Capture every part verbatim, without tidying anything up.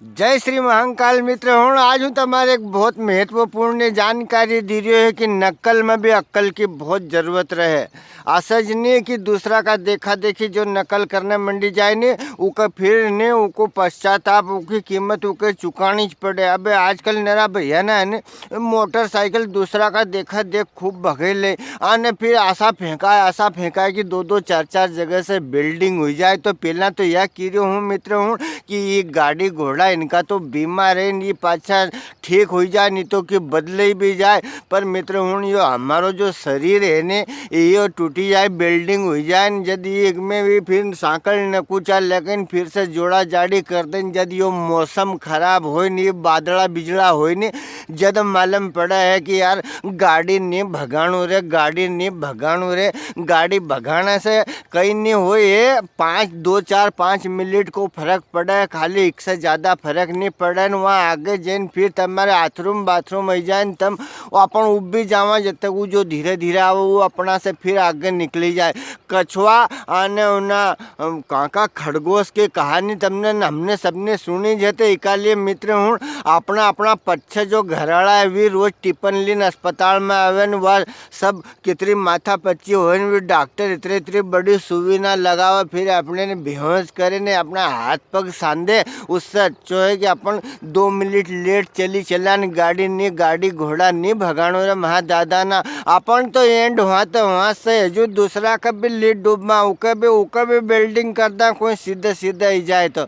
जय श्री महाकाल मित्र हुण, आज हूँ तमारे एक बहुत महत्वपूर्ण जानकारी दी रह्यो है कि नकल में भी अक्कल की बहुत जरूरत रहे। असा ज नी कि दूसरा का देखा देखी जो नकल करने मंडी जाए ने, उके फिर ने उको पश्चाताप, उकी कीमत उके चुकानी ज पड़े। अबे आजकल नरा भैया ना है ने, मोटरसाइकिल दूसरा का देखा देख खूब भगे ले, अने फिर असा फेंकाय, असा फेंकाय कि दो दो चार चार जगह से welding हुई जाए। तो पहला तो या की रह्यो हूँ मित्र हुण कि ये गाड़ी घोड़ा इनका तो बीमा रहे, ये पाछा ठीक हुई जाए, नी तो कि बदले भी जाए। पर मित्र हुण, यो हमारो जो शरीर है ने, यो टूटी जाए, welding हुई जाए न, जद ये एक में भी फिर सांकल न कुचा, लेकिन फिर से जोड़ा जाड़ी कर दे न, जद यो मौसम खराब होय न, ये बादला बिजला होय न, जद मालूम पड़ा है कि यार, गाड़ी नी भगाणो रे, गाड़ी नी भगाणो रे। गाड़ी भगाने से कई नी होए, पाँच, दो, चार, पाँच मिनट को फर्क पड़े, खाली एक से ज्यादा फर्क नी पड़े। न वहाँ आगे जैन फिर तमारे हाथरूम बाथरूम आई जाए न, तम अपन उबी जावा, जब तक वो जो धीरे धीरे आवे, वो अपना से फिर आगे निकली जाए। कछुआ अने उना, अम, काका खरगोश की कहानी तमने न हमने सबने सुनी जे, तो इका लिए मित्र हुण, अपना, अपना पच्छे जो घराला है, वी रोज टिफिन लीन अस्पताल में आवे न, वा सब कितरी माथा पच्ची होय न, वी डॉक्टर इतरी, इतरी बड़ी सुई ना लगावे, फिर अपने ने बेहोश करे ने अपना हाथ पग सांधे, उससे अच्छो है कि अपन दो मिनट लेट चली चला न, गाड़ी नी, गाड़ी घोड़ा नी भगाणो रे महादादा ना। अपन तो एंड हुआ तो हुआ से, जो दूसरा का भी लीड डूबमा, उके भी, उके भी welding कर दा, कोई सीधे सीधे ही जाए तो।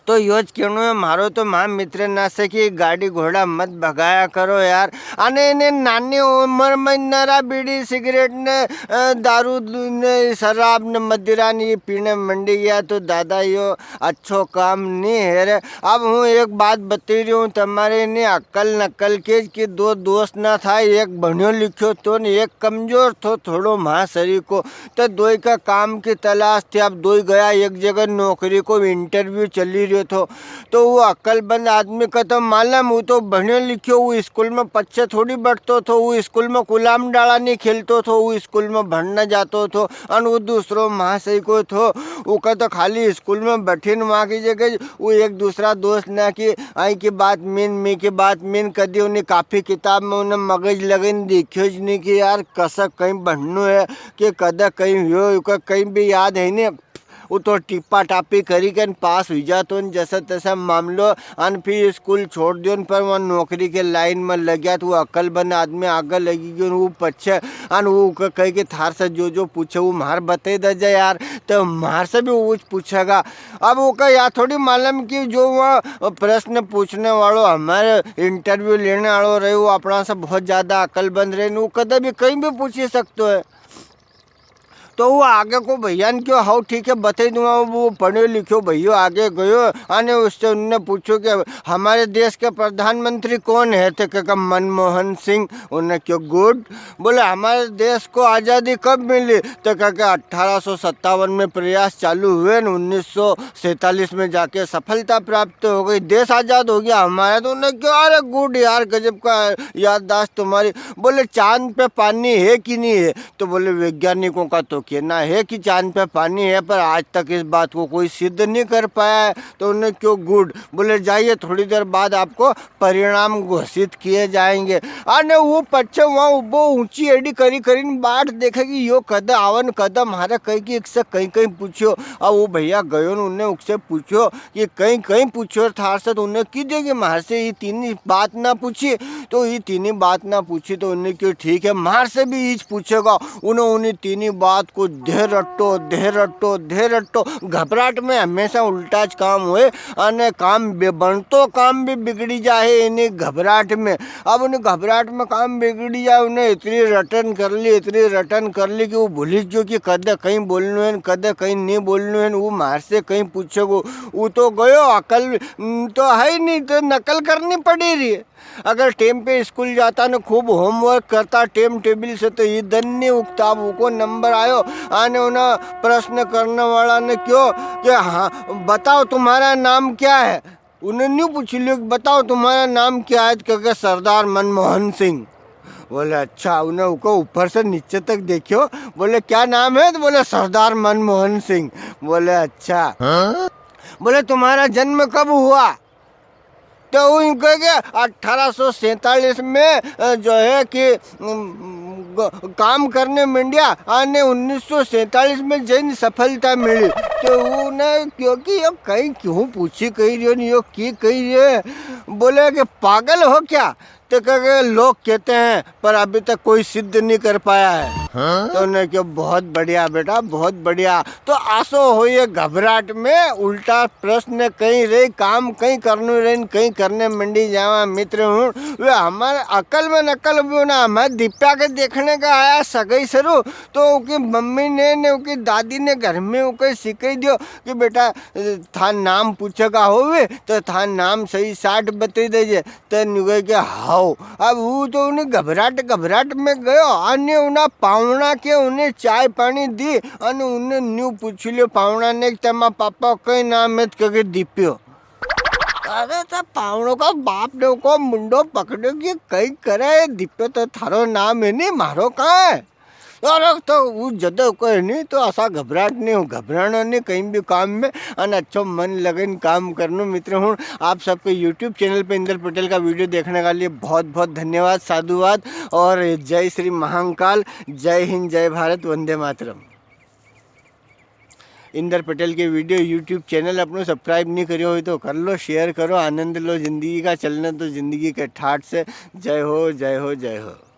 तो यो ज कहणो है म्हारो तो म्हा मित्र ना से कि गाड़ी घोड़ा मत भगाया करो यार। अने इने नानी उम्र में नरा बीड़ी सिगरेट ने, अ, दारू ने, शराब ने, मदिरा ने ये पीने मंडी गया तो दादा यो अच्छो काम नी है रे। अब हूँ एक बात बतई रह्यो हूँ तमारे ने अक्कल नक्कल के, कि दो दोस्त ना था, एक भण्यो लिख्यो थो ने एक कमजोर थो थोड़ो म्हा सरीको। तो दोई का काम की तलाश थी। अब दोई गया एक जगह, नौकरी को interview चली रह्यो थो। तो वो अक्कलमंद आदमी का तो मालूम, वो तो भण्यो लिख्यो, वो स्कूल में पच्छे थोड़ी बैठतो थो, वो स्कूल में गुलाम डाला नी खेलतो थो, वो स्कूल में भणने जातो थो। अन वो दूसरो म्हा सरीको थो, उका तो खाली स्कूल में बैठीन वहाँ की जगह वो एक दूसरा दोस्त ना की आई की बात मीन, मी की बात मीन, कदी उन्हें कापी किताब में उन्हें मगज लगईन देख्यो ज नी कि यार कसा कई भणनो है, कि कदे कई हुयो, उका कई भी याद है नी। वो तो टिप्पा टापी करी के न पास हुई जातो न जैसा तैसा मामलो। अन फिर स्कूल छोड़ दियो न, पर वहाँ नौकरी के लाइन में लग गया। तो वो अक्लमंद आदमी आगे लगी गयो न, वो पछे। अन वो क-, कहे कि थार से जो जो पूछे वो म्हार बतई दे जा यार, तो म्हार से भी वो ज पूछेगा। अब वो का या थोड़ी मालूम कि जो वहाँ प्रश्न पूछने वालो, हमारे interview लेने वालो रहे, वो अपना से बहुत ज्यादा अक्लमंद रहे न, वो कदे भी कई भी पूछी सकतो है। तो वो आगे को भैया ने क्यो, "हाउ ठीक है, बतई दूंगा।" वो पढ़्यो लिख्यो भैयो आगे गयो, अने उससे उनने पूछो कि "हमारे देश के प्रधानमंत्री कौन है?" तो कहे, "मनमोहन सिंह।" उनने क्यो, "गुड।" बोले, "हमारे देश को आज़ादी कब मिली?" तो कहे, "अठारह सौ सत्तावन में प्रयास चालू हुए न, उन्नीस सौ सैंतालीस में जाके सफलता प्राप्त हो गई, देश आज़ाद हो गया हमारा।" तो उनने क्यो, "अरे गुड यार, गजब का याददाश्त तुम्हारी।" बोले, "चांद पे पानी है कि नहीं है?" तो बोले, "वैज्ञानिकों का तो कहना है कि चांद पे पानी है, पर आज तक इस बात को कोई सिद्ध नहीं कर पाया है।" तो उनने क्यो, "गुड।" बोले, "जाइए, थोड़ी देर बाद आपको परिणाम घोषित किए जाएंगे।" अने वो पछे वहाँ उबो ऊंची एड़ी करी करीन बाट देखे कि यो कद आवन, कद म्हारे कई की एक से कई कई पूछ्यो। अब वो भैया गयो न, उनने उकसे पूछ्यो, ये कई कई पूछ्यो थार से, तो उनने की दियो कि म्हार से ये तीनी बात ना पूछी, तो ये तीनी बात ना पूछी, तो उनने क्यो ठीक है, म्हार से भी ईज पूछेगा। उनने उन्हीं तीनी बात को धे रट्टो, धे रट्टो, धे रट्टो। घबराहट में हमेशा उल्टा ज काम होए, अने काम बे-, बनतो काम भी बिगड़ी जाए इन्हीं घबराहट में। अब उन्हें घबराहट में काम बिगड़ी जाए, उन्हें इतनी रटन कर ली, इतनी रटन कर ली कि वो भूली जो कि कदे कई बोलनो है, कदे कई नहीं बोलनो है, वो म्हार से कई पूछेगो। वो तो गयो, अकल, न, तो है ही नहीं, तो नकल करनी पड़ी रही। अगर टेम पे स्कूल जाता ने खूब homework करता टेम टेबल से, तो ये दन नहीं उगता। अब उको नंबर आयो, अने उन्हें प्रश्न करने वाला ने क्यो कि "हाँ, बताओ तुम्हारा नाम क्या है?" उन्हें न्यू पूछ लियो कि "बताओ तुम्हारा नाम क्या है?" तो कहे, "सरदार मनमोहन सिंह।" बोले, "अच्छा।" उन्हें उको ऊपर से नीचे तक देखियो, बोले, "क्या नाम है?" तो बोले, "सरदार मनमोहन सिंह।" बोले, "अच्छा।" बोले, "तुम्हारा जन्म कब हुआ?" तो वो यूं कहे कि अठारह सौ सैंतालीस में, अ, जो है कि, उम, ग-, काम करने मंडिया, अने उन्नीस सौ सैंतालीस में जैन सफलता मिली। तो उन्हें क्योंकि यो कई क्यों पूछी कही रही हो, यो की कही रही है, बोले कि पागल हो क्या? तो कहे, "लोग कहते हैं, पर अभी तक कोई सिद्ध नहीं कर पाया है।" हाँ? तो उन्हें क्यों, "बहुत बढ़िया बेटा, बहुत बढ़िया।" तो आसो हो ये घबराहट में उल्टा प्रश्न कई रे, काम कई करनु रे, कई करने मंडी जावा मित्र हूँ। वे हमारे अकल में नकल भी ना, हमारे दीप्या के देखने का आया सगई सरू, तो उनकी मम्मी ने, ने उनकी दादी ने घर में उनके सिखाई दियो कि बेटा, थान नाम पूछेगा होवे, तो थान नाम सही साठ बतई दीजे। तो न्यू कहे के हाओ। अब वो तो उन्हें घबराहट, घबराहट में गयो, अने उन्हें पावणा के उन्हें चाय पानी दी, अने उन्हें न्यू पूछ लियो पावणा ने कि "तमा पापा कई नाम है?" तो कहे, "दीप्यो।" अरे, तो पावणों का बाप ने को मुंडो पकड़ो कि कई करे, "दीप्यो तो थारो नाम है नी, मारो कहाँ है?" अरे, तो वो जदो कोई नहीं, तो ऐसा घबराहट नहीं हो, घबराना नहीं कहीं भी काम में, अन अच्छो मन लगन काम करनो। मित्र हूँ, आप सबके YouTube channel पे इंदर पटेल का video देखने के लिए बहुत बहुत धन्यवाद, साधुवाद और जय श्री महाकाल, जय हिंद, जय भारत, वंदे मातरम। इंदर पटेल के video YouTube channel अपनो subscribe नहीं करियो हो तो कर लो, share करो, आनंद लो जिंदगी का, चलने तो जिंदगी के ठाट से। जय हो, जय हो, जय हो।